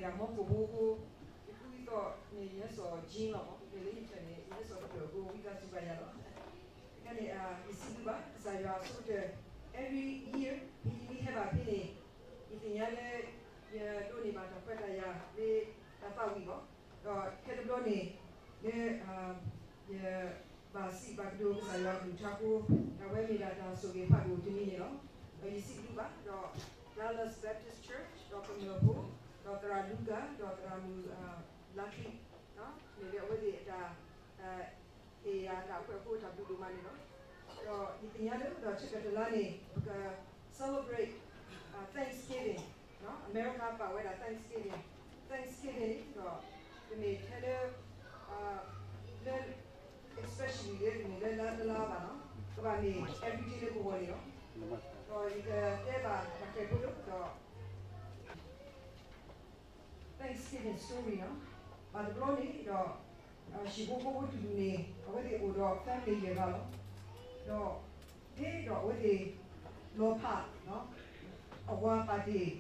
ယမီၢ်ကိးဖိအဃိ, ယဖုအသီၣ်န့ၣ် ယဟဲစိာ် jean လီၤမး, မ့ၢ်လၢယထၢၣ်န့ၣ် ယဟဲစိာ်တဖျၢၣ်အဃိ ဝံသးစူၤဘၣ်ယၤလီၤ. ခဲန့ၣ် ယစံးဘျုးဘၣ် ကစၢ်ယွၤအဆိကတၢၢ် every year ဖဲယမ့ၢ်ဟဲဘၣ်ဖဲန့ၣ် ယသ့ၣ်ညါလၢ ယဒိးန့ၢ်ဘၣ်တၢ်ခွဲးတၢ်ယာ်လၢတၢ်သးဝံၣ်မး, ဒီးခဲတဘျီန့ၣ် လၢ ယဘၣ်စံးဘၣ်ကတိၤကစၢ်ယွၤအကလုၢ်ကထါအဃိ, အဝဲမ့ၢ်ဒၣ်တၢ်ဆိၣ်ဂ့ၤဖးဒိၣ်တမံၤန့ၣ်လီၤ. ဒီးယစံးဘျုးဘၣ် ဒီး Dallas Baptist Church ဒီးကမျၢၢ်ဖိ, ဒီးသရၣ်လူကၤ, ဒီးသရၣ်မုၣ် လါချံ, မ့ၢ်လၢအဝဲသ့ၣ်အတၢ် ဟ့ၣ်ယၤတၢ်အခွဲးအဃိ တၢ်ဘျုးဒိၣ်မးန့ၣ်လီၤ. ဒီးယသ့ၣ်ညါလၢ ဒီးဆၢကတီၢ်တလါန့ၣ် ပက celebrate Thanksgiving, အမဲရကၤပာ်ဝဲဒၣ် Thanksgiving, Thanksgiving န့ၣ်ဒီး တမ့ၢ်ထဲလၢ လၢ especially လၢတမ့ၢ်လၢလါတလါဘၣ်နီၤ, ကဘၣ်မ့ၢ် everyday လၢပဂီၢ်န့ၣ်လီၤ. ဒီးယကတဲဘၣ်တၢ်ကဲဖိလၢဒီး Thanksgiving story နီၤ, ဘၣ်တဘျီန့ၣ်ဒီး ဟံၣ်ဖိဃီဖိတဒူၣ်န့ၣ် အဝဲသ့ၣ်အိၣ်ဒီး family ယဲၢ်ဂၤလီၤ. ဒီး ဖဲဒီးအဝဲသ့ၣ် လီၤဖး အဝၤပာ်တ့ၢ်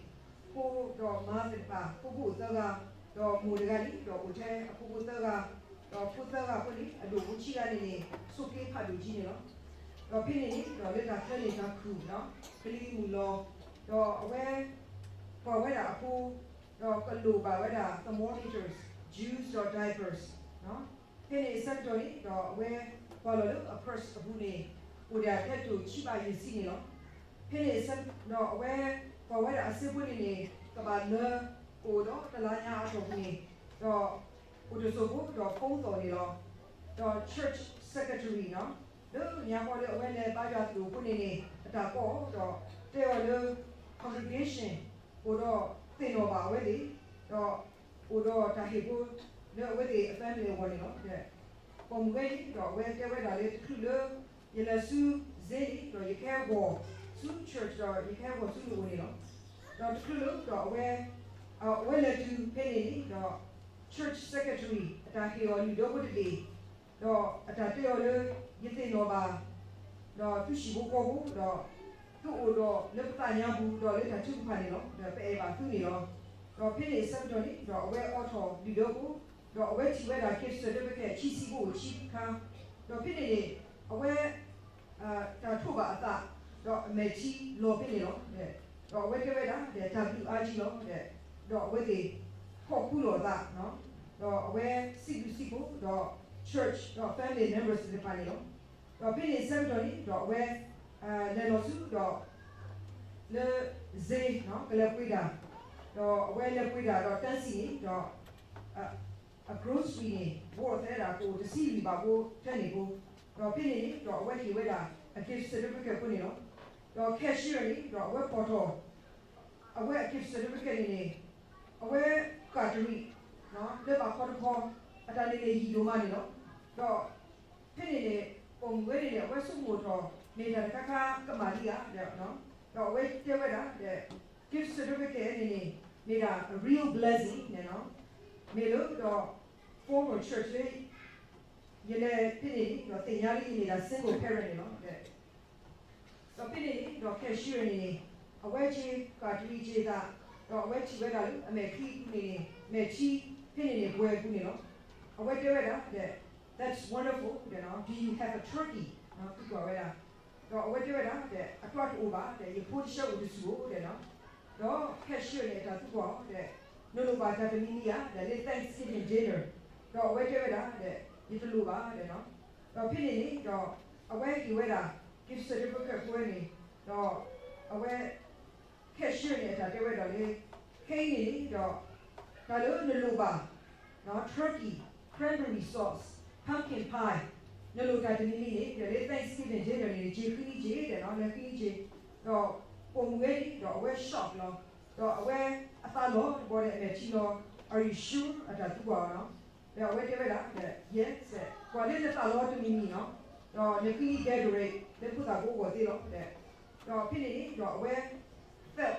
ဖိဒီးမါသ့ၣ်တဖၣ် ဖိဖိအိၣ်သၢဂၤ, ဒီးမိၢ်တဂၤန့ၣ် ဒီးအိၣ်ထဲအဖိဖိသၢဂၤ, ဒီးဖိသၢဂၤအဃိန့ၣ် အဒိၣ်ဖိဆံးဂၤန့ၣ်န့ၣ် ဆိးက့ဖးဒိၣ်က့န့ၣ်လီၤ. ဒီးဖဲန့ၣ်န့ၣ်ဒီးလၢတၢ်ချၢန့ၣ်တၢ်ခူၣ် ကလံၤမုၢ်လီၤ, ဒီးအဝဲ ကွၢ်ဝဲဒၣ်အဖိ ဒီးကလိၣ်ဘၣ်ဝဲဒၣ် thermometers, juice ဒီး diapers ဖဲန့ၣ်အဆၢကတီၢ်န့ၣ်ဒီးအဝဲကွၢ်လီၤလၢအ purse အပူၤန့ၣ် အိၣ်ဒၣ်ထဲတိၣ်ဆံးဘးယဲၢ်ဆံန့ၣ်လီၤ. ဖဲန့ၣ်အဆၢကတီၢ်ဒီးအဝဲကွၢ်ဝဲဒၣ်အစ့ဖိန့ၣ်န့ၣ် ကဘၣ်လၢ ကအိၣ်ဒီးတလါညါအတီၢ်ပူၤန့ၣ်, ဒီးအိၣ်တစိၢ်ဖိဒီး phone သီၣ်န့ၣ်လီၤ. ဒီး church secretary နီၤ, လၢညါဃီလၢအဝဲလဲၤဘါယွၤသရိာ်ဖိန့ၣ်န့ၣ် အတၢ်ကီအီၤဒီးတဲအီၤလၢ congregation အိၣ်ဒီးသ့ၣ်နီၣ်ဘၣ်အဝဲသ့ၣ်, ဒီးအိၣ်ဒီးတၢ်ဟ့ၣ်ဖိလၢအဝဲသ့ၣ်အ family အဂီၢ်န့ၣ်လီၤ. ပိာ်မုၣ်ဝဲန့ၣ်ဒီးအဝဲတဲဝဲဒၣ်လၢတချုးလၢ ယလဲၤဆူ စ့န့ၣ် ဒီးယကဟဲဂီၤဆူ church ဒီးယကဟဲဂီၤဆူနအိၣ်န့ၣ်လီၤ. ဒီးတချုးလၢဒီးအဝဲ အဝဲလဲၤတုၤဖဲန့ၣ်န့ၣ်ဒီး church secretary အတၢ်ဟ့ၣ်အီၤလုၢ်ဒိဖိတဘ့ၣ်, ဒီးအတၢ်တဲအီၤလၢ ယသ့ၣ်နီၣ်ဘၣ် ဒီးသုဟံၣ်ဖိဃီဖိဒီး သုအိၣ်ဒီးလၢပသးညါပူၤဒီးလၢတၢ်ထုကဖၣ်န့ၣ်လီၤ. ဒီးပအဲၣ်ဘၣ်သုန့ၣ်လီၤ. ဒီးဖဲန့ၣ်အဆၢကတီၢ်န့ၣ်ဒီးအဝဲအိးထီၣ်လုၢ်ဒိဖိ, ဒီးအဝဲထံၣ်ဝဲဒၣ် gift certificate ခံဆံဖိအိၣ်ခံခါ, ဒီးဖဲန့ၣ်န့ၣ် အဝဲ တၢ်ထိးဘၣ်အသး, ဒီးအမဲာ်ထံလီၤဖဲန့ၣ်လီၤ. ဒီးအဝဲတဲဝဲဒၣ် တၢ်ဘျုးအါကံလီၤ. ဒီးအဝဲသ့ၣ် ဖီၣ်ဃူလိာ်အသး, ဒီးအဝဲစံးဘျုးစံးဖှိၣ်ဒီး church ဒီး family members သ့ၣ်တဖၣ်န့ၣ်လီၤ. ဒီးဖဲန့ၣ်အဆၢကတီၢ်န့ၣ်ဒီးအဝဲ လဲၤလီၤဆူဒီး လၢ စ့ ကလဲၤပှ့ၤတၢ်, ဒီးအဝဲလဲၤပှ့ၤတၢ်ဒီးတၢ်စံးန့ၣ်ဒီး အ grocery န့ၣ် ဘိးအီၣ်သဲဒၣ်ကအိၣ်တဆံလွံၢ်ဘးဖိထဲန့ၣ်ဖိ, ဒီးဖဲန့ၣ်န့ၣ်ဒီးအဝဲဟ့ၣ်ဝဲဒၣ်အ gift certificate ဖိန့ၣ်လီၤ. ဒီး cashier န့ၣ်ဒီးအဝဲပိာ်ထီၣ် အဝဲအ gift certificate န့ၣ်န့ၣ် အဝဲဃၣ်တရံး လၢဘၣ်ခီတခီ အတၢ်န့ၣ်န့ၣ်ယံာ်ဒိၣ်မးန့ၣ်လီၤ. ဒီးဖဲန့ၣ်န့ၣ် ပိာ်မုၣ်ဝဲန့ၣ်န့ၣ် အဝဲဆိကမိၣ်ထီၣ် မ့ၢ်တၢ်တခါခါကမၣ်လံဧါ, ဒီးအဝဲတဲဝဲဒၣ် gift certificate န့ၣ်န့ၣ် မ့ၢ်ဒၣ် a real blessing န့ၣ်လီၤ. မ့ၢ်လၢဒီး former church လၢ ယလဲၤဖဲန့ၣ်န့ၣ်ဒီးသ့ၣ်ညါလၢယမ့ၢ်ဒၣ် single parent န့ၣ်လီၤ. ဒီးဖဲန့ၣ်န့ၣ်ဒီး cashier န့ၣ်န့ၣ် အဝဲက့ၤဃၣ်တရံးက့ၤသး, ဒီးအဝဲထံၣ်ဝဲဒၣ်လၢအမဲာ်ချံအပူၤန့ၣ်န့ၣ် မဲာ်ထံဖဲန့ၣ်န့ၣ် ပှဲၤအပူၤန့ၣ်လီၤ. အဝဲတဲဝဲဒၣ် that's wonderful, do you have a turkey? သုကွၢ်ဝဲဒၣ်, ဒီးအဝဲတဲဝဲဒၣ် အတွးတအိၣ်ဘၣ်, ယဖိတဆၢအိၣ်တဆူၣ်ဧိၤ, ဒီး cashier န့ၣ်အတၢ်သံကွၢ်အီၤ နလိၣ်ဘၣ်တၢ်တမံၤမံၤဧါ လၢ Thanksgiving dinner, ဒီးအဝဲတဲဝဲဒၣ် ယတလိၣ်ဘၣ်, ဒီးဖဲန့ၣ်န့ၣ်ဒီး အဝဲဟ့ၣ်ဝဲဒၣ် gift certificate ဖိဝဲန့ၣ်, ဒီးအဝဲ cashier န့ၣ်အတၢ်တဲဝဲဒၣ်လၢ ခဲအံၤန့ၣ်ဒီး တၢ်လၢနလိၣ်ဘၣ် turkey, cranberry sauce, pumpkin pie, နလိၣ်တၢ်တမံၤမံၤန့ၣ် ဒီးလၢ Thanksgiving dinner န့ၣ် က့ၤဃုနံၤက့ၤ ဒီးလဲၤဃုနံၤက့ၤ, ဒီးပိာ်မုၣ်ဝဲန့ၣ်ဒီးအဝဲ shock လီၤ. ဒီးအဝဲအသးလီၤတဘျီဒီး အမဲာ်ထံလီၤ, Are you sure? အတၢ်သံကွၢ်အီၤလီၤ. ဒီးအဝဲတဲဝဲဒၣ် Yes, ကွၢ်လၢနသးလီၤတမံၤမံၤလီၤ, ဒီးနဃုနံၤ Gatorade လၢဖိသၣ်ဖိအဂီၢ်သ့လီၤ. ဒီးဖဲန့ၣ်န့ၣ်ဒီးအဝဲ felt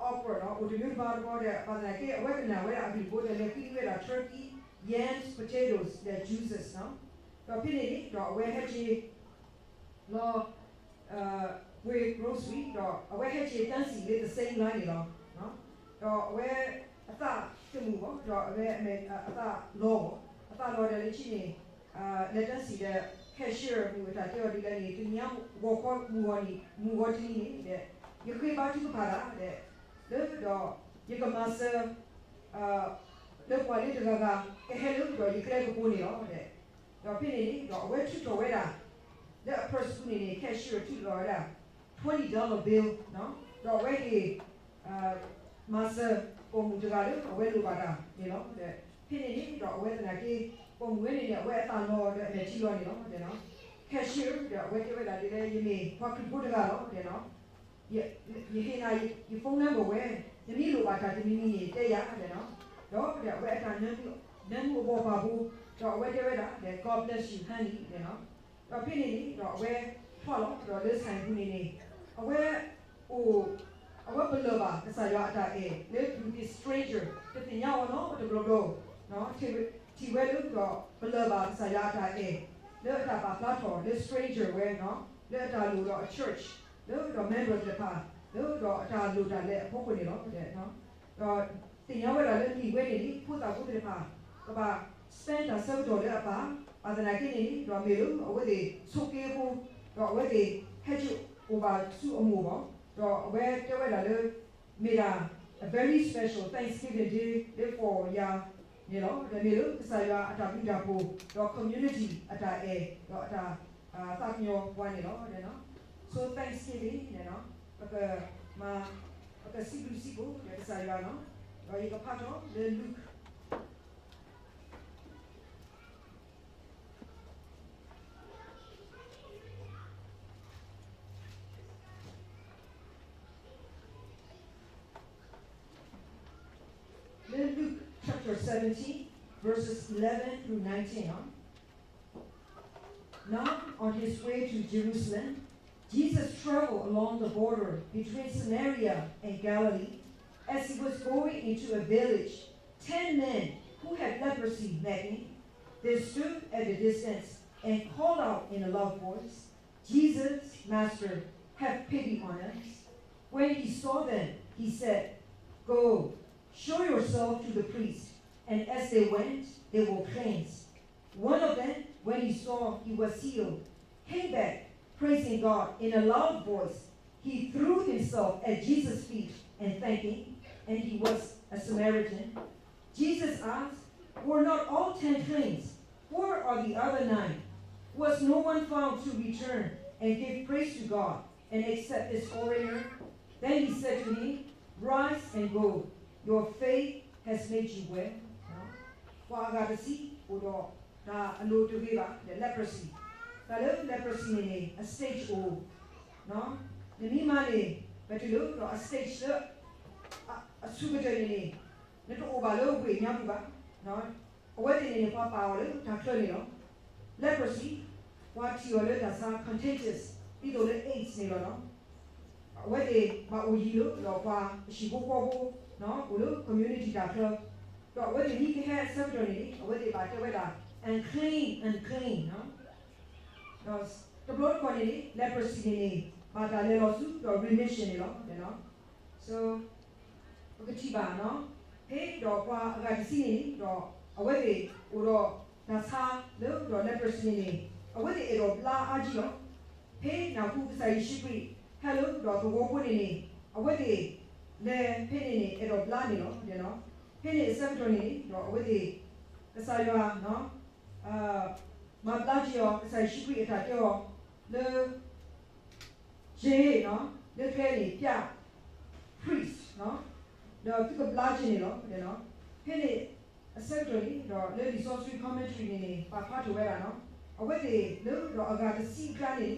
awkward လီၤ, အိၣ်တမံၤတဘၣ်တဘျီဒီး ဘၣ်သနာ်က့ အဝဲကနၣ်ဝဲဒၣ်အကလုၢ်ဖိဒီး လဲၤဃုနံၤဝဲဒၣ် turkey, yams, potatoes ဒီး juices လီၤ. ဒီးဖဲန့ၣ်န့ၣ်ဒီးအဝဲဟဲက့ၤ လီၤ ဝ့ၢ် grocery ဒီးအဝဲဟဲက့ၤတၢ်စံၣ်လၢ the same line န့ၣ်လီၤ. ဒီးအဝဲအသး တမူၣ်ဘၣ်, ဒီးအဝဲအမဲာ်အသးလီၤဘၣ်, အသးလီၤဒီးလၢခံန့ၣ် လဲၤတၢ်စံးဒီး cashier မုၣ်အတၢ်တဲအီၤဒ်လဲၣ်န့ၣ် တနံၤအံၤ ဂီၤခီမုၢ်ဂီၤနံၤ မုၢ်ဂီၤတနံၤန့ၣ်ဒီး ယဃ့ဘါထုကဖၣ်တၢ်ဒီး လၢဒီး ယကမၤစၢၤ လၢပှၤလၢတဂၤဂၤ ကဟဲလၢဒီးယကျဲကပူၤန့ၣ်လီၤ. ဒီးဖဲန့ၣ်န့ၣ်ဒီး အဝဲထုးထီၣ်ဝဲဒၣ် လၢအ purse ပူၤန့ၣ်န့ၣ် cashier ထုးထီၣ်ဝဲဒၣ် twenty dollar bill ဒီးအဝဲက့ၤ မၤစၢၤပိာ်မုၣ်တဂၤလၢအဝဲလိၣ်ဘၣ်တၢ်န့ၣ်လီၤ. ဒီးဖဲန့ၣ်န့ၣ်ဒီး အဝဲသနာ်က့ ပိာ်မုၣ်ဝဲန့ၣ်န့ၣ် အဝဲအသးလီၤဒီးအမဲာ်ထံလီၤန့ၣ်လီၤ. cashier ဒီးအဝဲတဲဝဲဒၣ်ဒ်လဲၣ် ယမ့ၢ်ပှၤခရံာ်ဖိတဂၤလီၤ. ယဟ့ၣ်နၤယ phone number ဝဲ, နမ့ၢ်လိၣ်ဘၣ်တၢ်တမံၤမံၤန့ၣ် တဲယၤဒီး, ဒီးအဝဲအတၢ်နၢမူအဘီၣ်ပာ်ဖှိၣ်, ဒီးအဝဲတဲဝဲဒၣ်ဒီး God bless you honey ဒီး, ဒီးဖဲန့ၣ်န့ၣ်ဒီး အဝဲထီၣ်လီၤဒီးလၢ ဆိုင် ပူၤန့ၣ်န့ၣ် အဝဲအိၣ် အဝဲပလၢၢ်ဘၣ်ကစၢ်ယွၤအတၢ်အဲၣ်လၢ to this stranger တသ့ၣ်ညါအီၤနီတဘျီဘျီ, ထံၣ်ဝဲလၢဒီး ပလၢၢ်ဘၣ်ကစၢ်ယွၤအတၢ်အဲၣ် လၢအတၢ်ပာ်ဖျါထီၣ်လၢ stranger ဝဲ, လၢအတၢ်လိၣ်ဒီးအ church လၢဒီး member သ့ၣ်တဖၣ် လၢဒီးအတၢ်လိၣ်တၢ်လဲၤအဖီခိၣ်န့ၣ်လီၤ. ဒီးသ့ၣ်ညါဝဲဒၣ်လၢနံၣ်ဝဲန့ၣ်န့ၣ် ဖိသၣ်ဖိသ့ၣ်တဖၣ် ကဘၣ် spend တၢ်ဆၢကတီၢ်လၢအပၢ်, ဘၣ်သနာ်က့န့ၣ်န့ၣ် ဒီးမ့ၢ်လၢအဝဲသ့ၣ်ဆိးက့အဃိ, ဒီးအဝဲသ့ၣ်ဟဲက့ၤအိၣ်ဘၣ်ဆူအမိၢ်ဘၣ်, ဒီးအဝဲတဲဝဲဒၣ်လၢ မ့ၢ်ဒၣ် a very special Thanksgiving day လၢ for ယၤန့ၣ်လီၤ. ဒီးမ့ၢ်လၢကစၢ်ယွၤအတၢ်ဘျုးတၢ်ဖှိၣ် ဒီး community အတၢ်အဲၣ် ဒီးအတၢ်သးကညီၤပှၤန့ၣ်လီၤ. So Thanksgiving န့ၣ် ပကမၤ ပကစံးဘျုးစံးဖှိၣ်ဒီးကစၢ်ယွၤလီၤ. ဒီးယကဖးထီၣ်လၢ Luke Luke chapter seventeen, verses eleven through nineteen. Now, on his way to Jerusalem, Jesus traveled along the border between Samaria and Galilee. As he was going into a village, ten men who had leprosy met him. They stood at a distance and called out in a loud voice, Jesus, Master, have pity on us. When he saw them, he said, Go, show yourself to the priest. And as they went, they were cleansed. One of them, when he saw he was healed, came back, praising God in a loud voice. He threw himself at Jesus' feet and thanked him, and he was a Samaritan. Jesus asked, Were not all ten cleansed? Where are the other nine? Was no one found to return and give praise to God and accept this foreigner? Then he said to him, Rise and go. Your faith has made you well. ပှၤအဂၤတဆံအိၣ်ဒီးတၢ်အလိၤတဂ့ၤဘၣ် the leprosy. တၢ်လၢ leprosy န့ၣ်န့ၣ် အ stage အိၣ်, နမ့ၢ်မၤန့ၣ် ပတုၤလၢဒီးအ stage လၢ အဆူၣ်ကတၢၢ်န့ၣ်န့ၣ် နတအိၣ်ဘၣ်လၢဝ့ၢ်ညါပူၤဘၣ်. အဝဲသ့ၣ်န့ၣ်န့ၣ် ပှၤပာ်အီၤလၢတၢ်ချၢန့ၣ်လီၤ. leprosy ပှၤထံၣ်အီၤလၢတၢ်ဆါ contagious ဒ်သိးလၢ AIDS န့ၣ်လီၤ. အဝဲသ့ၣ်ဘၣ်အိၣ်ယံၤလၢဒီးပှၤအဟံၣ်ဖိဃီဖိ အိၣ်လၢ community တၢ်ချၢ, ဒီးအဝဲသ့ၣ်မ့ၢ်ကဟဲအဆၢကတီၢ်န့ၣ်န့ၣ် အဝဲသ့ၣ်ဘၣ်တဲဝဲဒၣ် unclean, unclean ဒီးတဘျီတခီၣ်န့ၣ်န့ၣ် leprosy န့ၣ်န့ၣ် ဘၣ်တၢ်လဲၤလီၤဆူဒီး remission န့ၣ်လီၤ. So ပကထံၣ်ဘၣ် ဖဲဒီးပှၤအဂၤတဆံန့ၣ်န့ၣ်ဒီး အဝဲသ့ၣ်အိၣ်ဒီးတၢ်ဆါလၢဒီး leprosy န့ၣ်န့ၣ် အဝဲသ့ၣ်အဲၣ်ဒိးဘျါအါကံလီၤ. ဖဲနၢ်ဟူကစၢ်ယ့ၣ်ၡူးခရံာ်ဟဲလၢဒီးသဝီဖိန့ၣ်န့ၣ် အဝဲသ့ၣ်လဲၤဖဲန့ၣ်န့ၣ် အဲၣ်ဒိးဘျါန့ၣ်လီၤ. ဖဲန့ၣ်အဆၢကတီၢ်န့ၣ်ဒီး အဝဲသ့ၣ် ကစၢ်ယွၤ မၤဘျါက့ၤအီၤ ကစၢ်ယ့ၣ်ၡူးခရံာ်အတၢ်တဲအီၤလၢ ယ့ၣ် လၢကျဲန့ၣ် ပြ priest ဒီးသုကဘျါက့ၤန့ၣ်လီၤ. ဖဲန့ၣ်အဆၢကတီၢ်န့ၣ်ဒီး လၢလံာ်စီဆှံ commentary န့ၣ်န့ၣ် ပာ်ဖျါထီၣ်ဝဲဒၣ် အဝဲသ့ၣ်လၢဒီးအဂၤတဆံအကျါန့ၣ်န့ၣ်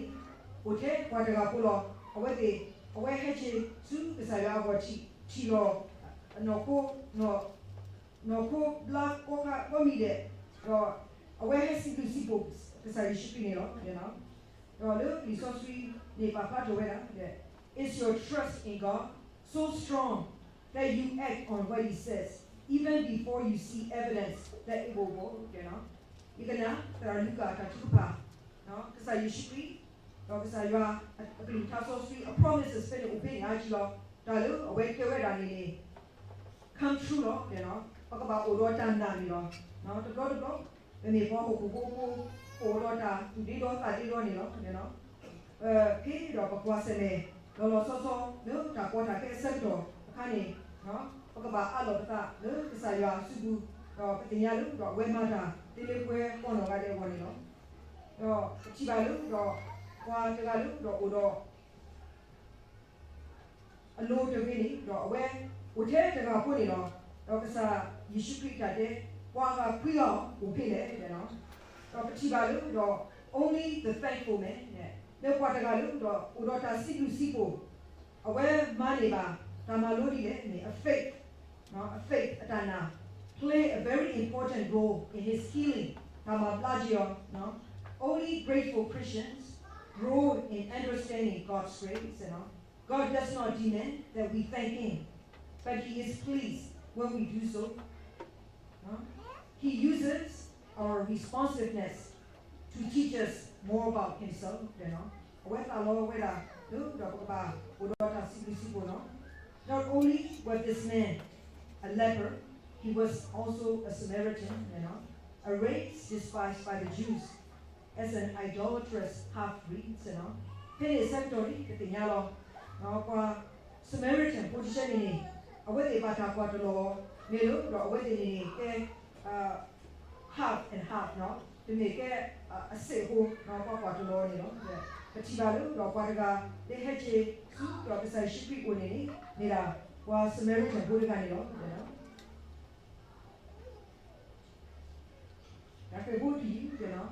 အိၣ်ထဲပှၤတဂၤဖိလီၤ. အဝဲသ့ၣ် အဝဲဟဲက့ၤဆူကစၢ်ယွၤအဂီၢ် ထံၣ်လီၤ နီၢ်ခိ နီၢ်ခိဘျါကိးမံၤဒဲး, ဒီးအဝဲဟဲစံးဘျုးစံးဖှိၣ်ကစၢ်ယ့ၣ်ၡူးခရံာ်န့ၣ်လီၤ. ဒီးလၢလံာ်စီဆှံန့ၣ် ပာ်ဖျါထီၣ်ဝဲဒၣ် Is your trust in God so strong that you act on what he says even before you see evidence that it will work? ယကနၣ် သရၣ်လူၤကၣ်အတၢ်ထုကဖၣ်, ကစၢ်ယ့ၣ်ၡူးခရံာ် ဒီးကစၢ်ယွၤအကလုၢ်ကထါစီဆှံအ promises ဖဲန့ၣ်အိၣ်ဖဲန့ၣ်အါကံလီၤ. တၢ်လၢအဝဲတဲဝဲဒၣ်န့ၣ်န့ၣ် come true လီၤ. ပကဘၣ်အိၣ်ဒီးတၢ်နာ်န့ၣ်လီၤ. တဘျီတဘျီ ပမ့ၢ်ပှၤဟီၣ်ခိၣ်ဖိအဃိ ပအိၣ်ဒီးတၢ်သူၣ်ဒ့ဒီသးဒ့ဒီန့ၣ်လီၤ. ဖဲဒီးပကွၢ်ဆၢၣ်မဲာ် လီၤလီၤဆီဆီ လၢတၢ်ကီတၢ်ခဲအဆၢကတီၢ်အခါန့ၣ်, ပကဘၣ်အးလီၤပသးလၢကစၢ်ယွၤအစုပူၤ, ဒီးပသ့ၣ်ညါလၢဒီးအဝဲမၤတၢ်သ့လၢပှဲၤကိးနီၢ်ဂၤဒဲးအဂီၢ်န့ၣ်လီၤ. ဒီးပထံၣ်ဘၣ်လၢဒီး ပှၤတဂၤလၢဒီးအိၣ်ဒီး အလိၤတဂ့ၤန့ၣ် ဒီးအဝဲအိၣ်ထဲတဂၤဖိန့ၣ်လီၤ. ဒီးကစၢ်ယ့ၣ်ၡူးခရံာ်တၢ်တဲ, ပှၤဂၤခွံဂၤအိၣ်ဖဲလဲၣ်, ဒီးပထံၣ်ဘၣ်လၢဒီး only the thankful man လၢပှၤတဂၤလၢဒီးအိၣ်ဒီးတၢ်စံးဘျုးစံးဖှိၣ်, အဝဲမၤန့ၢ်ဘၣ်တၢ်မၤလိဒ်လဲၣ်န့ၣ် အ faith, အ faith အတၢ်နာ် play a very important role in his healing တၢ်မၤဘျါက့ၤအီၤ. Only grateful Christians grow in understanding God's grace. God does not demand that we thank Him, but He is pleased when we do so. He uses our responsiveness to teach us more about Himself. အဝဲသးလီဝဲဒၣ်လၢဒီးပကဘၣ် အိၣ်ဒီးတၢ်စံးဘျုးစံးဖှိၣ်လီၤ. Not only was this man a leper, he was also a Samaritan, a race despised by the Jews as an idolatrous half-breed. ဖဲန့ၣ်အဆၢကတီၢ်န့ၣ် ပသ့ၣ်ညါလီၤ. ပှၤ Samaritan ဖိတဆၢန့ၣ်န့ၣ် အဝဲသ့ၣ်ဘၣ်တၢ်ကွၢ်တလီၤအီၤ မ့ၢ်လၢဒီးအဝဲသ့ၣ်န့ၣ်န့ၣ် ကဲ half and half တမ့ၢ်ကဲ အစ့ၣ်အဃိ ပှၤကွၢ်တလီၤအီၤန့ၣ်လီၤ. ပထံၣ်ဘၣ်လၢဒီးပှၤတဂၤ လၢဟဲက့ၤဆူဒီးကစၢ်ယ့ၣ်ၡူးခရံာ်အအိၣ်န့ၣ်န့ၣ် မ့ၢ်ဒၣ်ပှၤ Samaritan ဖိတဂၤန့ၣ်လီၤ. တၢ်ကဲဘိတယုၢ်,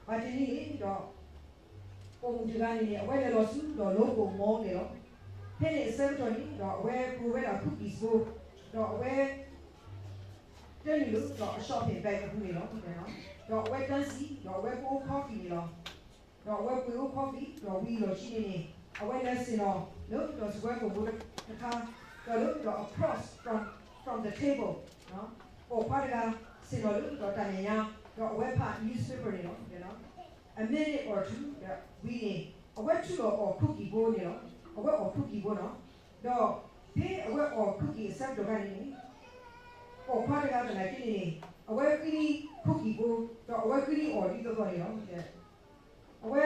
ဘၣ်တနံၤန့ၣ်ဒီး ပိာ်မုၣ်တဂၤန့ၣ်န့ၣ် အဝဲလဲၤလီၤဆူဒီး local mall န့ၣ်လီၤ. ဖဲန့ၣ်အဆၢကတီၢ်န့ၣ်ဒီး အဝဲပှ့ၤဝဲဒၣ် cookies ဖိ, ဒီးအဝဲ တဲနုာ်လၢဒီးအ shopping bag အပူၤန့ၣ်လီၤ. ဒီးအဝဲတန်းစီ ဒီးအဝဲကအိၣ် coffee န့ၣ်လီၤ. ဒီးအဝဲပှ့ၤအိၣ် coffee ဒီးဝံၤအလီၢ်ခံန့ၣ်န့ၣ် အဝဲလဲၤဆ့ၣ်နီၤလၢဒီးစပွဲကိၣ်ဖိတခါ, ဒီးလၢဒီး across from from the table ပိာ်ခွါတဂၤ ဆ့ၣ်နီၤလၢဒီးတၢ်မဲာ်ညါ, ဒီးအဝဲဖး newspaper န့ၣ်လီၤ. A minute or two ဝံၤန့ၣ် အဝဲထုးလီၤအီၣ် cookie ဖိန့ၣ်လီၤ. အဝဲအီၣ် cookie ဖိနီၤ. ဒီးဖဲအဝဲအီၣ် cookie အဆၢကတီၢ်ခါန့ၣ်န့ၣ် ပိာ်ခွါတဂၤသနာ်က့န့ၣ်န့ၣ် အဝဲဃ့နံၣ် cookie ဖိ, ဒီးအဝဲဃ့နံၣ်အီၣ်ဒ်သိးသိးန့ၣ်လီၤ. အဝဲ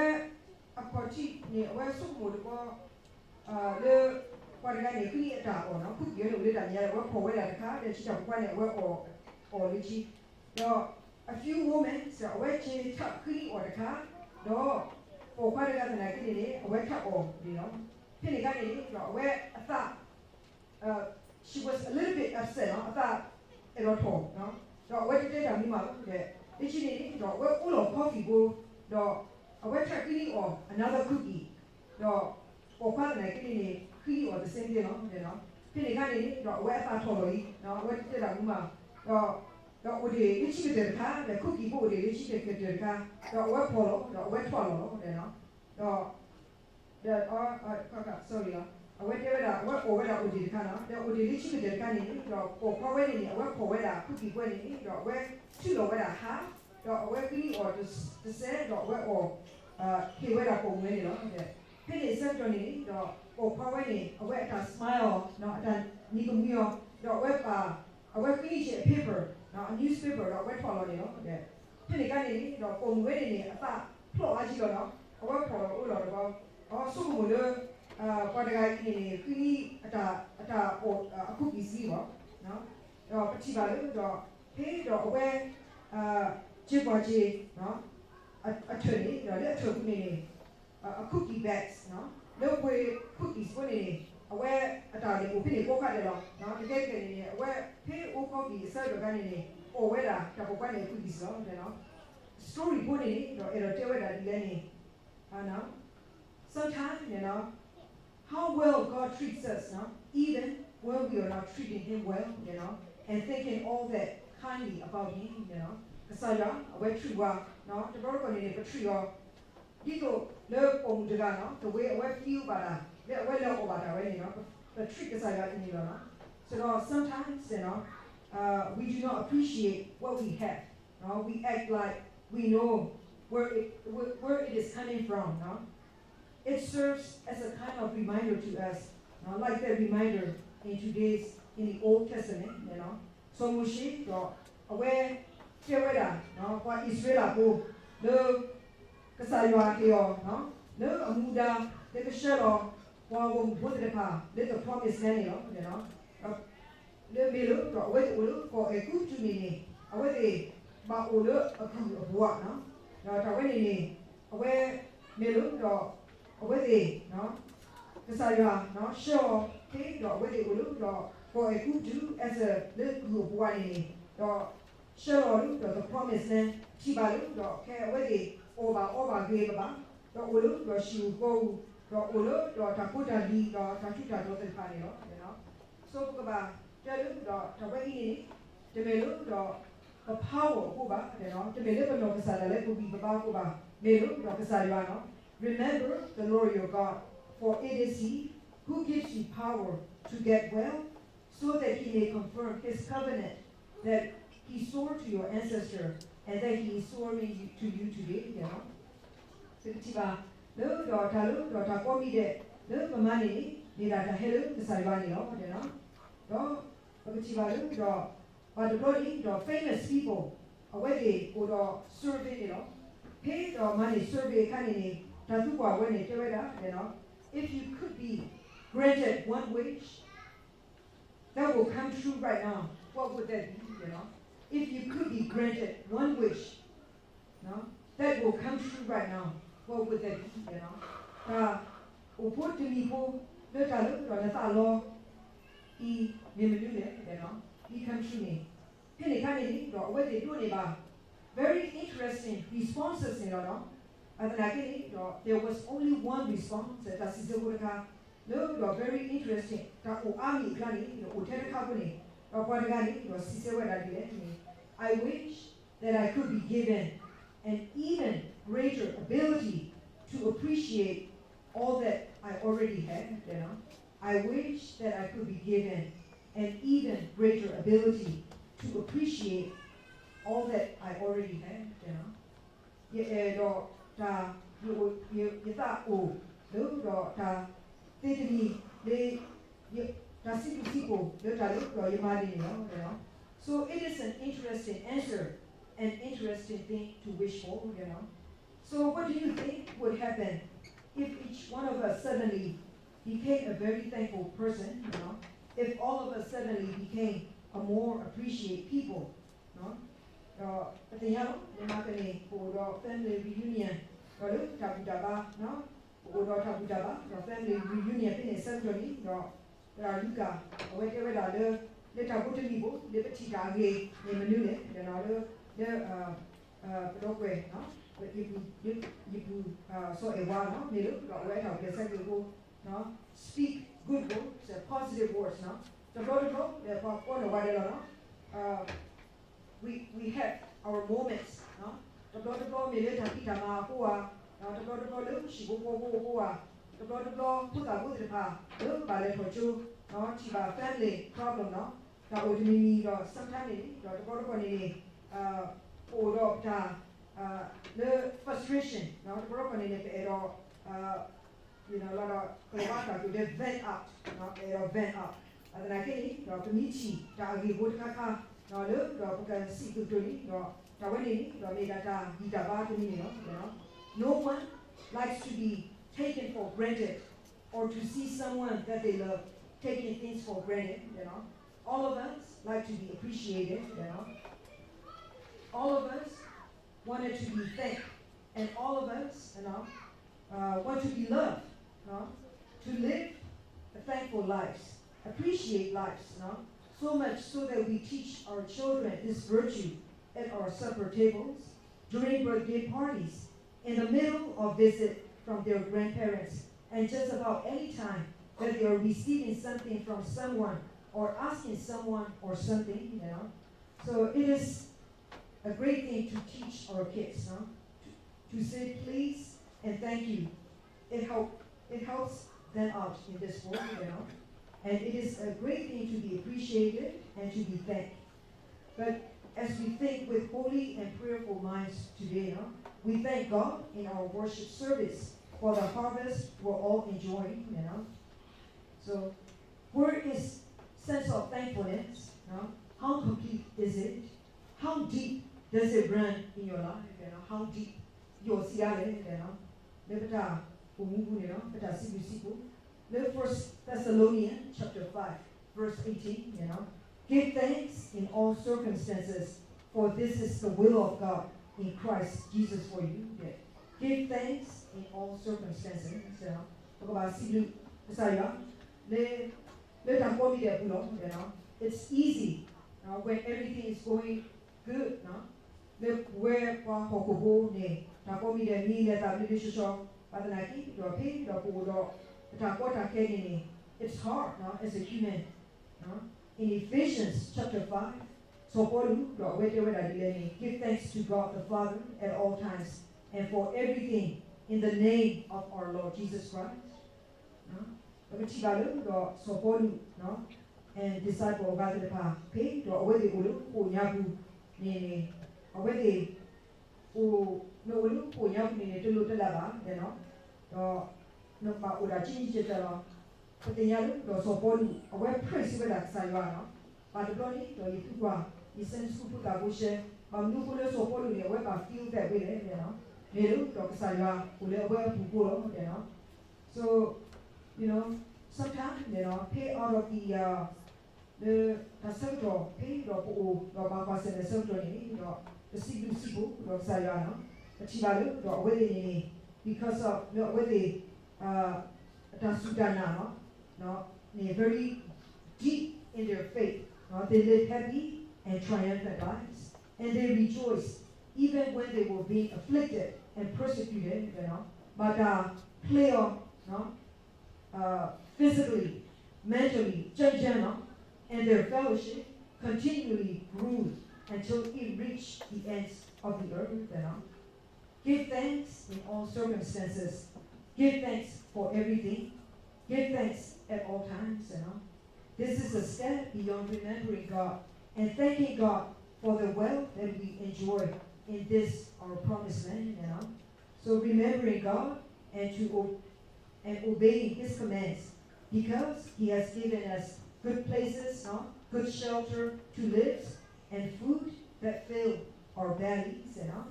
အခီၣ်ထံးန့ၣ် အဝဲဆိကမိၣ်တဘျီ လၢ ပှၤတဂၤန့ၣ် ဃ့နံၣ်အတၢ်အီၣ်နီၤ, cookie န့ၣ်အိၣ်လၢတၢ်မဲာ်ညါ အဝဲဖီၣ်ဝဲဒၣ်တခါ, ဒီးဆံးတၢ်ပိာ်ခွါန့ၣ် အဝဲအီၣ်လၢခံ, ဒီး a few moments အဝဲက့ၤထီၣ်ဃ့နံၣ်အီၣ်တခါ, ဒီးပိာ်ခွါတဂၤသနာ်က့န့ၣ်န့ၣ် အဝဲထီၣ်အီၣ်န့ၣ်လီၤ. ဖဲန့ၣ်အခါန့ၣ်န့ၣ်ဒီး အဝဲအသး she was a little bit upset နီၤ, အသးအဲၣ်ဒိးထီၣ်, ဒီးအဝဲတတဲတၢ်မူမးဒီး လၢခံန့ၣ်န့ၣ်ဒီး အဝဲအိးလီၤ coffee ဖိ, ဒီးအဝဲထီၣ်ဃ့နံၣ်အီၣ် another cookie, ဒီးပိာ်ခွါသနာ်က့န့ၣ်န့ၣ် ဃ့နံၣ်အီၣ် the same thing လီၤ. ဖဲန့ၣ်အခါန့ၣ်န့ၣ်ဒီး အဝဲအသးထီၣ်လီၤလံ, အဝဲတတဲတၢ်မူမး, ဒီး ဒီးအိၣ်ဒံးလၢခံကတၢၢ်တခါ, ဒီး cookie ဖိအိၣ်ဒံးလၢခံကတၢၢ်တခါ, ဒီးအဝဲဖီၣ်လီၤ, ဒီးအဝဲထီၣ်လီၤလီၤ, ဒီး ဒီး sorry လီၤ, အဝဲတဲဝဲဒၣ် အဝဲအီၣ်ဝဲဒၣ်အိၣ်ဒံးတခါနီၤ, ဒီးအိၣ်ဒံးလၢခံကတၢၢ်တခါန့ၣ်န့ၣ်ဒီး ပိာ်ခွါဝဲန့ၣ်န့ၣ် အဝဲဖီၣ်ဝဲဒၣ် cookie ဖိန့ၣ်န့ၣ်ဒီး အဝဲထုးလီၤဝဲဒၣ် half, ဒီးအဝဲဃ့နံၣ်အီၣ်တစဲး, ဒီးအဝဲအီၣ် ဟ့ၣ်ဝဲဒၣ်ပိာ်မုၣ်ဝဲန့ၣ်လီၤ. ဖဲန့ၣ်အဆၢကတီၢ်န့ၣ်န့ၣ်ဒီး ပိာ်ခွါဝဲန့ၣ် အဝဲအတၢ် smile နီၤ, အတၢ်နံၤကမှံအီၤ, ဒီးအဝဲပာ် အဝဲဃ့နံၣ်ဆံးအ paper, အ newspaper ဒီးအဝဲထီၣ်လီၤန့ၣ်လီၤ. ဖဲန့ၣ်အခါန့ၣ်န့ၣ်ဒီး ပိာ်မုၣ်ဝဲန့ၣ်န့ၣ် အသးဖျိးအါကံလီၤနီၤ, အဝဲဖီၣ်လီၤအိးလီၤတဘျီ, အဆိကမိၣ်လၢ ပှၤတဂၤအံၤန့ၣ်န့ၣ် ဃ့နံၣ်အတၢ် အတၢ်အီၣ် အ cookie လံလီၤ. ဒီးပထံၣ်ဘၣ်လၢဒီး ဖဲဒီးအဝဲ က့ၤကွၢ်က့ၤ အထၢၣ်န့ၣ်ဒီး လၢအထၢၣ်ပူၤန့ၣ်န့ၣ် အ cookie bags လၢပှ့ၤ cookies ဖိန့ၣ်န့ၣ် အဝဲအတၢ်န့ၣ်အိၣ်ဖဲန့ၣ်ကိးခါဒဲးလီၤ. တကဲတကဲန့ၣ်န့ၣ် အဝဲဖဲအိၣ် coffee အဆၢကတီၢ်ခါန့ၣ်န့ၣ် အီၣ်ဝဲဒၣ်တၢ်ပိာ်ခွါန့ၣ် cookies လီၤ. story ဖိန့ၣ်န့ၣ်ဒီး အဲၣ်ဒိးတဲဝဲဒၣ်ဒ်လဲၣ်န့ၣ် sometimes, you know, how well God treats us, you know, even when we are not treating Him well, you know, and thinking all that kindly about Him, you know. ကစၢ်ယွၤ အဝဲ treat ပှၤ, တဘျီတခီၣ်န့ၣ်န့ၣ် ပ treat အီၤ ဒ်သိးလၢပိာ်မုၣ်တဂၤနီၤ, တဝဲအဝဲ feel ဘၣ်တၢ် လၢအဝဲလဲၤအီၣ်ဘၣ်တၢ်ဝဲန့ၣ်နီၤ, ပ treat ကစၢ်ယွၤအံၤန့ၣ်လီၤနီၤ. ဆိုတော့ sometimes, you know, uh, we do not appreciate what we have. No, we act like we know where it, where, where it is coming from. No, it serves as a kind of reminder to us, no, like the reminder in today's, in the Old Testament, you know. စီၤမိၤၡ့ ဒီးအဝဲတဲဝဲဒၣ် ပှၤအံၣ်စရ့လးဖိ လၢ ကစၢ်ယွၤဟ့ၣ်အီၤ လၢအမူဒါ လၢကဆှၢလီၤ ပှၤဂီၢ်မုၢ်ဖိသ့ၣ်တဖၣ် လၢ the promised land န့ၣ်လီၤ. လၢမ့ၢ်လၢ ဒီးအဝဲသ့ၣ်အိၣ်လၢကီၢ်အဲၤကူပတူးန့ၣ်န့ၣ် အဝဲသ့ၣ်ဘၣ်အိၣ်လၢအကုၢ်အပှၤ ဒီးတၢ်ဝဲန့ၣ်န့ၣ် အဝဲမ့ၢ်လၢ ဒီးအဝဲသ့ၣ် ကစၢ်ယွၤ ဆှၢအီၤသ့ ဒီးအဝဲသ့ၣ်အိၣ်လၢ ဒီးကီၢ်အဲၤကူပတူး as a လၢကုၢ်အပှၤန့ၣ်န့ၣ် ဒီး ဆှၢလီၤလၢ ဒီး the promised land ထံၣ်ဘၣ်လၢ ဒီးခဲအဝဲသ့ၣ်အီၣ်ဘၣ်အီဘၣ်ဂ့ၤဘၣ်ဘၣ် ဒီးအိၣ်လၢ ဒီးဟံၣ်အူဃီအူ ဒီးအိၣ်လၢ ဒီးတၢ်ဖိတၢ်လံၤ ဒီးတၢ်ထူးတၢ်တီၤသ့ၣ်တဖၣ်န့ၣ်လီၤ. ဆိပကဘၣ်တဲလၢ ဒီးတၢ်ဝဲအံၤန့ၣ်န့ၣ် တမ့ၢ်လၢ ဒီး ပ power အဃိဘၣ် တမ့ၢ်လၢပနီၢ်ကစၢ်ဒၣ်လဲာ်ပဂံၢ်ပဘါအဃိဘၣ် မ့ၢ်လၢ ဒီးကစၢ်ယွၤန့ၣ်လီၤ. Remember the Lord your God, for it is He who gives you power to get wealth, so that He may confirm His covenant that He swore to your ancestors and that He is swearing to you today. ပကထံၣ်ဘၣ်လၢ ဒီးတၢ်လၢ ဒီးတၢ်ကိးမံၤဒဲး လၢပမၤန့ၣ်န့ၣ် မ့ၢ်ဒၣ်တၢ်ဟဲလၢကစၢ်ယွၤန့ၣ်လီၤ. ဒီးပကထံၣ်ဘၣ်လၢ ဒီး ဘၣ်တဘျီန့ၣ် ဒီး famous people အဝဲသ့ၣ်အိၣ်ဒီး survey န့ၣ်လီၤ. ဖဲဒီးမၤန့ၢ် survey အခါန့ၣ်န့ၣ် တၢ်သံကွၢ်ဝဲန့ၣ်တဲဝဲဒၣ် if you could be granted one wish that will come true right now, what would that be? If you could be granted one wish that will come true right now, what would that be? တၢ်အိၣ်ဖှိၣ်တမံၤဖိ လၢတၢ်လၢ ဒီးနသးလီ အံၤ မ့ၢ်မနုၤလဲၣ် ဒီး be come true န့ၣ် ဖဲန့ၣ်အခါန့ၣ်န့ၣ် ဒီးအဝဲသ့ၣ်ဒိးန့ၢ်ဘၣ် very interesting responses န့ၣ်လီၤ. အသနာ်က့န့ၣ်ဒီး there was only one response တၢ်စံးဆၢဖိတခါ လၢဒီး very interesting တၢ်အိၣ်အါမံၤအကျါန့ၣ် ဒီးအိၣ်ထဲတခါဖိန့ၣ် ဒီးပှၤတဂၤန့ၣ်ဒီးစံးဆၢဝဲဒၣ်ဒ်လဲၣ်န့ၣ် I wish that I could be given an even greater ability to appreciate all that I already have. I wish that I could be given an even greater ability to appreciate all that I already have. ယအဲၣ်ဒိးတၢ် ယသးအိၣ်လၢဒီးတၢ်သ့တမံၤလၢ တၢ်စံးဘျုးစံးဖှိၣ်လၢတၢ်လၢဒီးယမၤန့ၣ်လီၤ. So it is an interesting answer, an interesting thing to wish for. So what do you think would happen if each one of us suddenly became a very thankful person, you know, if all of us suddenly became a more appreciate people, ဒီးပသ့ၣ်ညါလီၤ မဟါကန့ၣ် ပအိၣ်ဒီး family reunion ဒီးလၢတၢ်ဘူၣ်တၢ်ဘါ ပအိၣ်ဒီးတၢ်ဘူၣ်တၢ်ဘါ ဒီး family reunion ဖဲန့ၣ်အဆၢကတီၢ်န့ၣ် ဒီး သရၣ်လူကၣ် အဝဲတဲဝဲဒၣ်လၢ လၢတၢ်ဖိတမံၤဖိ လၢပထံၣ်တၢ်အဂ့ၤန့ၣ်မနုၤလဲၣ် လၢ လၢ ပဒီပုၢ်ဝဲၢ် ယပုၢ် စီၤအဲၣ်ဝါ မ့ၢ်လၢ ဒီးအဝဲတၢ်အိၣ်ဖျဲၣ်ဆၢက့ၤဖိ speak good words, positive words တဘျီတဘျီ ပှၤကိးန့ၢ်ဝဲဒၣ်လီၤ we we have our moments တဘျီတဘျီမ့ၢ်လၢတၢ်ဖံးတၢ်မၤအဃိဧါ, တဘျီတဘျီလၢဟံၣ်ဖိဃီဖိအဃိဧါ, တဘျီတဘျီဖိသၣ်ဖိသ့ၣ်တဖၣ် လၢဘၣ်လဲၤထီၣ်ကၠိ ထံၣ်ဘၣ် family problem တၢ်အိၣ်တမံၤမံၤဒီး sometimes န့ၣ် ဒီးတဘျီတဘျီန့ၣ်န့ၣ် ပအိၣ်ဒီးပတၢ် လၢ frustration တဘျီတဘျီန့ၣ်န့ၣ် ပအဲၣ်ဒိး လီၤဒီး ကလၤဝါတၢ်ကတိၤဒ် vent out ပအဲၣ်ဒိး vent out အသနာ်က့န့ၣ် ဒီးပမ့ၢ်ထံၣ်တၢ်အဂ့ၢ်ဖိတခါခါ လၢဒီးပကစံးကတိၤန့ၣ်ဒီး တၢ်ဝဲန့ၣ်န့ၣ် ဒီးမ့ၢ်ဒၣ်တၢ်ဂံၢ်တၢ်ဘါတမံၤန့ၣ်လီၤ. No one likes to be taken for granted or to see someone that they love taking things for granted. All of us like to be appreciated. All of us wanted to be thanked. And all of us, you know, uh, want to be loved, you know, to live a thankful lives, appreciate lives, you know, so much so that we teach our children this virtue at our supper tables, during birthday parties, in the middle of visit from their grandparents, and just about any time that they are receiving something from someone or asking someone or something, you know. So it is a great thing to teach our kids, huh? To, to say please and thank you. It help, it helps them out in this world, you know. And it is a great thing to be appreciated and to be thanked. But as we think with holy and prayerful minds today, huh, we thank God in our worship service for the harvest we're all enjoying, you know. So where is sense of thankfulness, huh? How complete is it? How deep does it run in your life? How deep? ယိာ်ဆံးအါလဲၣ်, လၢပတၢ်အိၣ်မူပူၤန့ၣ်လီၤ, ပတၢ်စံးဘျုးစံးဖှိၣ်, လၢ First Thessalonians chapter five, verse eighteen, you know, give thanks in all circumstances, for this is the will of God in Christ Jesus for you. Give thanks in all circumstances. ပကဘၣ်စံးဘျုးကစၢ်ယွၤ လၢ လၢတၢ်ကိးမံၤဒဲးအပူၤလီၤ. It's easy when everything is going good, လၢပဝဲပှၤဟီၣ်ခိၣ်ဖိန့ၣ် တၢ်ကိးမံၤဒဲးမ့ၢ်လဲၤသးဘျ့ဘျ့ဆှီဆှီ, ဘၣ်သနာ်က့ဒီး ဖဲဒီးပအိၣ်ဒီး ပတၢ်ကီတၢ်ခဲန့ၣ်န့ၣ် it's hard as a human. In Ephesians chapter five, စီၤပီလူးဒီးအဝဲတဲဝဲဒၣ်ဒ်လဲၣ်န့ၣ်, give thanks to God the Father at all times and for everything in the name of our Lord Jesus Christ. ပကထံၣ်ဘၣ်လၢဒီးစီၤပီလူး and disciple အဂၤသ့ၣ်တဖၣ် ဖဲဒီးအဝဲသ့ၣ်အိၣ်လၢဃိာ်ညါပူၤန့ၣ်န့ၣ်, အဝဲသ့ၣ် အိၣ်, နအိၣ်လၢဃိာ်ညါပူၤန့ၣ်န့ၣ် တလိၣ်တလၢ်ဘၣ်, ဒီး နဘၣ်အိၣ်ဒၣ်ကံကံကဲကဲလီၤ. ပသ့ၣ်ညါလၢဒီးစီၤပီလူး အဝဲ praise ဝဲဒၣ်ကစၢ်ယွၤလီၤ. ဘၣ်တဘျီန့ၣ်ဒီးယသူကွၢ် ယ Sunday school ဖိသၣ်ဖိရှဲ, ဘၣ်မနုၤအဃိလၢစီၤပီလူးန့ၣ် အဝဲဘၣ် feel that way လဲၣ်, မ့ၢ်လၢဒီးကစၢ်ယွၤအိၣ်လၢအဝဲအပူၤဃိလီၤ. So, you know, sometimes န့ၣ်လီၤ ဖဲ out of the လၢတၢ်ဆၢကတီၢ် ဖဲဒီးပအိၣ်ဒီးဘၣ်ကွၢ်ဆၢၣ်မဲာ်ဆၢကတီၢ်န့ၣ်ဒီး ပစံးဘျုးစံးဖှိၣ်ဒီးကစၢ်ယွၤလီၤ. ပထံၣ်ဘၣ်လၢဒီးအဝဲသ့ၣ်န့ၣ်န့ၣ် because of လၢအဝဲသ့ၣ် အတၢ်စူၢ်တၢ်နာ်လီၤ very deep in their faith, they live happy and triumphant lives, and they rejoice even when they were being afflicted and persecuted. ဘၣ်တၢ်ဖျ့အီၤ physically, mentally, ကၠၢကၠၢ and their fellowship continually grew until it reached the ends of the earth. Give thanks in all circumstances. Give thanks for everything. Give thanks at all times. This is a step beyond remembering God and thanking God for the wealth that we enjoy in this our promised land. So remembering God and to o- and obeying His commands, because He has given us good places, no? Good shelter to live, and food that fill our bellies, you know.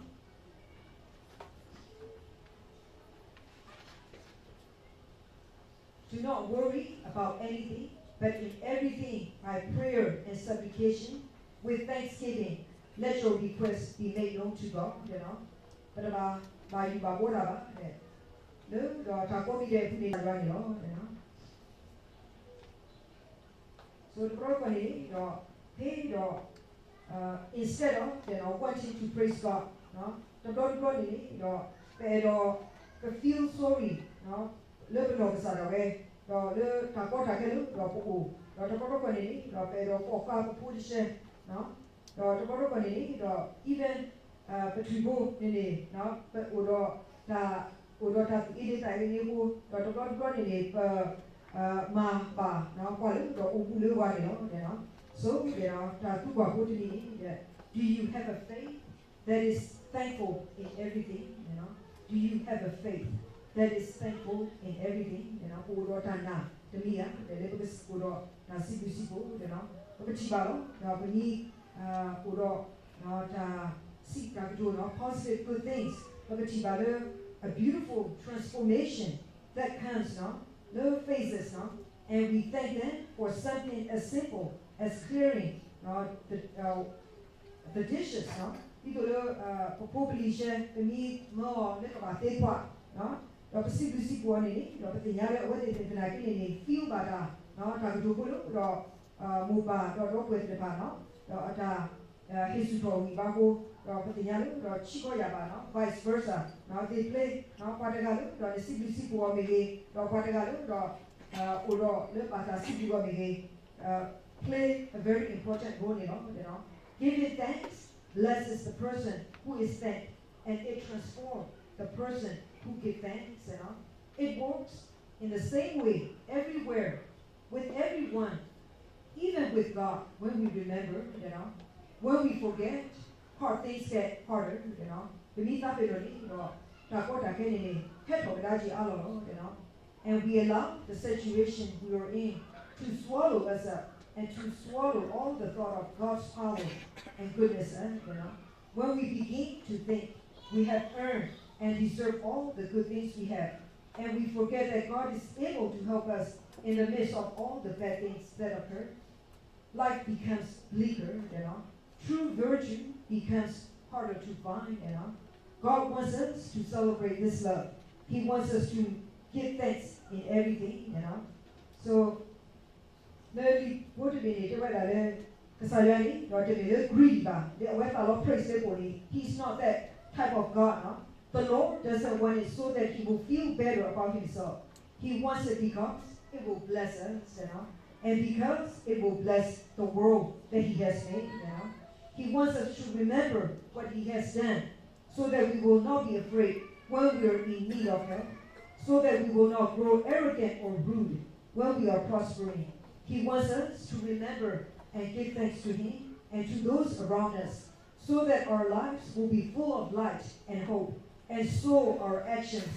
Do not worry about anything, but in everything by prayer and supplication, with thanksgiving, let your requests be made known to God, you know. ပတဘၣ်ဘၣ်ယိၣ်ဘၣ်ဘှီတၢ်ဘၣ်, လၢဒီးတၢ်ကိးမံၤဒဲးအပူၤန့ၣ် ယွၤန့ၣ်လီၤ. So တဘျီတခီၣ်န့ၣ်ဒီး ဖဲဒီး instead of wanting to praise God, တဘျီတဘျီန့ၣ်ဒီး ပအဲၣ်ဒိး ပ feel sorry လၢပနီၢ်ကစၢ်ဒၣ်ဝဲ, ဒီးလၢတၢ်ကီတၢ်ခဲလၢဒီးပအိၣ်, ဒီးတဘျီတခီၣ်န့ၣ်န့ၣ်ဒီး ပအဲၣ်ဒိးကိးဃာ်ပဖိတဆဲ, ဒီးတဘျီတခီၣ်န့ၣ်န့ၣ်ဒီး even ပထံၣ်ဘိန့ၣ်န့ၣ် ပအိၣ်ဒီးတၢ်, အိၣ်ဒီးတၢ်သူၣ်အ့န့သးအ့န့အဃိ, ဒီးတဘျီတဘျီန့ၣ်န့ၣ် ပမၤဘၣ်ပှၤလၢဒီးအိၣ်မူလၢဝဲန့ၣ်လီၤ. So တၢ်သံကွၢ်ဖိတမံၤန့ၣ်, do you have a faith that is thankful in everything? Do you have a faith that is thankful in everything? ပအိၣ်ဒီးတၢ်နာ်တမံၤဧါ, လၢပကအိၣ်ဒီးတၢ်စံးဘျုးစံးဖှိၣ်, ပကထံၣ်ဘၣ်လီၤ. ပမ့ၢ်အိၣ်ဒီး တၢ်စံးတၢ်ကတိၤလီၤ positive good things, ပကထံၣ်ဘၣ်လၢ a beautiful transformation that comes လၢ phases, and we thank them for something as simple as clearing the, the dishes, ဒ်သိးလၢ ပဖိပလံၤရှဲ ပမ့ၢ်မၢအီၤလၢကဘၣ်သ့ခွါ, ဒီးပစံးဘျုးစံးဖှိၣ်အီၤန့ၣ်န့ၣ် ဒီးပသ့ၣ်ညါလၢအဝဲသ့ၣ်သနာ်က့န့ၣ်န့ၣ် feel ဘၣ်တၢ် တၢ်ကတိၤဖိလၢဒီး မိၢ်ပၢ်ဒီးဒီပုၢ်ဝဲၢ်သ့ၣ်တဖၣ် ဒီးအတၢ် ဟ့ၣ်ဆူၣ်ထီၣ်ဝံၤဘၣ်ဃိ, ဒီးပသ့ၣ်ညါလၢဒီးဆံးကီးယၤဘၣ် vice versa, they play ပှၤတဂၤလၢဒီးနစံးဘျုးစံးဖှိၣ်အီၤမ့ၢ်ဂ့ၤ, ဒီးပှၤတဂၤလၢဒီး အိၣ်ဒီးလၢဘၣ်တၢ်စံးဘျုးအီၤမ့ၢ်ဂ့ၤ, play a very important role န့ၣ်လီၤ. Giving thanks blesses the person who is thanked, and it transforms the person who gives thanks. It works in the same way everywhere, with everyone, even with God, when we remember, you know, when we forget, hard things get harder, you know. ပမ့ၢ်သးပ့ၤနီၣ်န့ၣ်ဒီး တၢ်ကီတၢ်ခဲန့ၣ်န့ၣ် ဟဲထီၣ်ကဒါက့ၤအါလီၤလီၤ, you know. And we allow the situation we are in to swallow us up. and to swallow all the thought of God's power and goodness. Eh, you know? When we begin to think we have earned and deserve all the good things we have, and we forget that God is able to help us in the midst of all the bad things that occur, life becomes bleaker, you know. True virtue becomes harder to find, you know. God wants us to celebrate this love. He wants us to give thanks in everything, you know. So, လၢလံာ်ဖိတဘ့ၣ်န့ၣ် တဲဝဲဒၣ်လၢ ကစၢ်ယွၤန့ၣ် ဒီးတမ့ၢ်လၢ greedy ဘၣ်, လၢအဝဲသးလီ praise လၢပှၤန့ၣ် he's not that type of God, no. The Lord doesn't want it so that he will feel better about himself. He wants it because it will bless us, you know, and because it will bless the world that he has made, you know. He wants us to remember what he has done so that we will not be afraid when we are in need of help, so that we will not grow arrogant or rude when we are prospering. He wants us to remember and give thanks to him and to those around us, so that our lives will be full of light and hope, and so our actions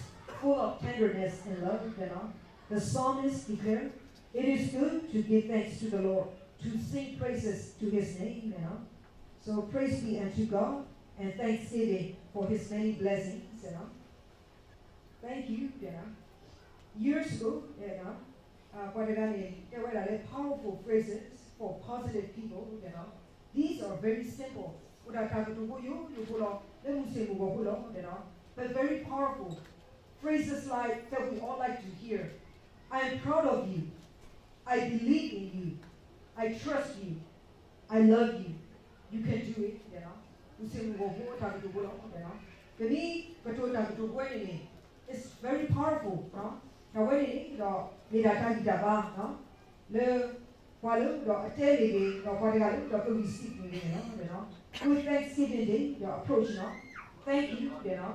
full of tenderness and love, you know. The psalmist declared, it is good to give thanks to the Lord, to sing praises to his name, you know. So praise be unto God, and thanksgiving for his many blessings, you know. Thank you, you know. Years ago, you know, ပှၤတဂၤန့ၣ် တဲဝဲဒၣ်လၢ powerful phrases for positive people, you know. These are very simple, အိၣ်ဒၣ်တၢ်ကတိၤဖိယိယိဖိလီၤ လၢမုၢ်ဆ့ၣ်မုၢ်ဂီၤဖိလီၤ, you know, but very powerful. Phrases like that we all like to hear. I am proud of you. I believe in you. I trust you. I love you. You can do it, you know. မုၢ်ဆ့ၣ်မုၢ်ဂီၤဖိတၢ်ကတိၤဖိလီၤ, you know. ပမ့ၢ်ကတိၤတၢ်ကတိၤဖိန့ၣ်န့ၣ် it's very powerful, you know. တၢ်ဝဲန့ၣ်န့ၣ်ဒီး မ့ၢ်ဒၣ်တၢ်ဂံၢ်တၢ်ဘါ, you know, လၢပှၤလၢဒီးအတဲမ့ၢ်ဂ့ၤ, ဒီးပှၤတဂၤလၢဒီးက receive မ့ၢ်ဂ့ၤန့ၣ်လီၤ, you know. With thanksgiving ဒီး approach, you know. Thank you, you know.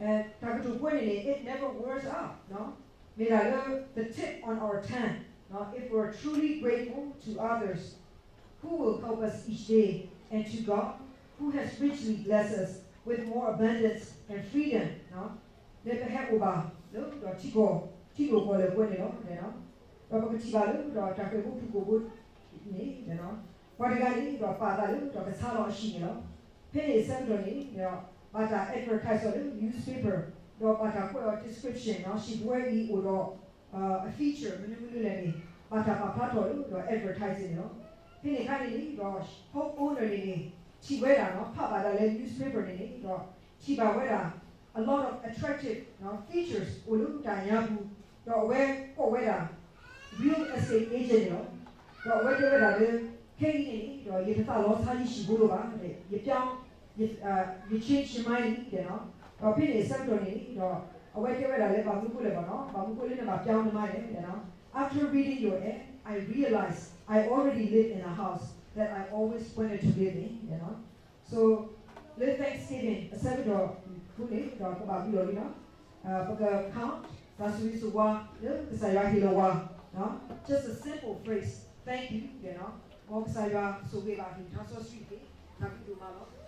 တၢ်ကတိၤဖိန့ၣ်န့ၣ် it never wears out, you know. မ့ၢ်ဒၣ်လၢ the tip on our tongue, you know, if we're truly grateful to others who will help us each day, and to God, who has richly blessed us with more abundance and freedom, you know. လၢပဟဲအိၣ်ဘၣ်လၢဒီးထံကီၢ် ထံဒိၣ်ကီၢ်လဲၢ်ဖိန့ၣ်လီၤ, you know. ဒီးပကထံၣ်ဘၣ်လၢဒီးတၢ်ဃၤဖိဖုၣ်ကိာ်ဖိ န့ၣ်, you know. ပှၤတဂၤန့ၣ်ဒီးပာ်သးလၢဒီးကဆါလီၤအဟံၣ်န့ၣ်လီၤ. ဖဲန့ၣ်အဆၢကတီၢ်န့ၣ်ဒီး ဘၣ်တၢ် advertise အီၤလၢ newspaper, ဒီးဘၣ်တၢ်ကွဲးအီၤ description, you know, ဟံၣ်ပဝဲအံၤအိၣ်ဒီး အ feature မနုၤမနုၤလဲၣ်န့ၣ် ဘၣ်တၢ်ပာ်ဖျါထီၣ်လၢဒီး advertise န့ၣ်လီၤ. ဖဲန့ၣ်အခါန့ၣ်န့ၣ်ဒီး homeowner န့ၣ်န့ၣ် ထံၣ်ဝဲဒၣ်, you know, ဖးဘၣ်ဒၣ်လၢ newspaper န့ၣ်န့ၣ်ဒီး ထံၣ်ဘၣ်ဝဲဒၣ် a lot of attractive, you know, features အိၣ်လၢတၢ်ညါပူၤ, ဒီးအဝဲကိးဝဲဒၣ် real estate agent န့ၣ်လီၤ. ဒီးအဝဲတဲဝဲဒၣ်လၢ ခဲအံၤန့ၣ်န့ၣ်ဒီး ယတသးလီဆါယဟံၣ်ဖိဒိၣ်ဘၣ်, ယပြောင်း, ယ, ယ change my mind န့ၣ်လီၤ. ဒီးဖဲန့ၣ်အဆၢကတီၢ်န့ၣ်န့ၣ်ဒီး အဝဲတဲဝဲဒၣ်လၢ ဘၣ်မနုၤအဃိလဲၣ်ဘၣ်, you know, ဘၣ်မနုၤအဃိလၢနဘၣ်ပြောင်းနမါလဲၣ်, you know. After reading your ad, I realized I already live in a house that I always wanted to live in, you know. So လၢ Thanksgiving အဆၢကတီၢ်အပူၤန့ၣ်ဒီး ကဘၣ်မုာ်လီၤလံ, you know. ပက count တၢ်ဆိၣ်ဂ့ၤဆိၣ်ဝါလၢကစၢ်ယွၤဟ့ၣ်လီၤဝဲ, you know, just a simple phrase, thank you, you know. မ်ကစၢ်ယွၤဆိၣ်ဂ့ၤဘၣ် ဟ့ၣ်ထါစီဆှံသ့ၣ် တၢ်ဘျုးဒိၣ်မးလီၤ.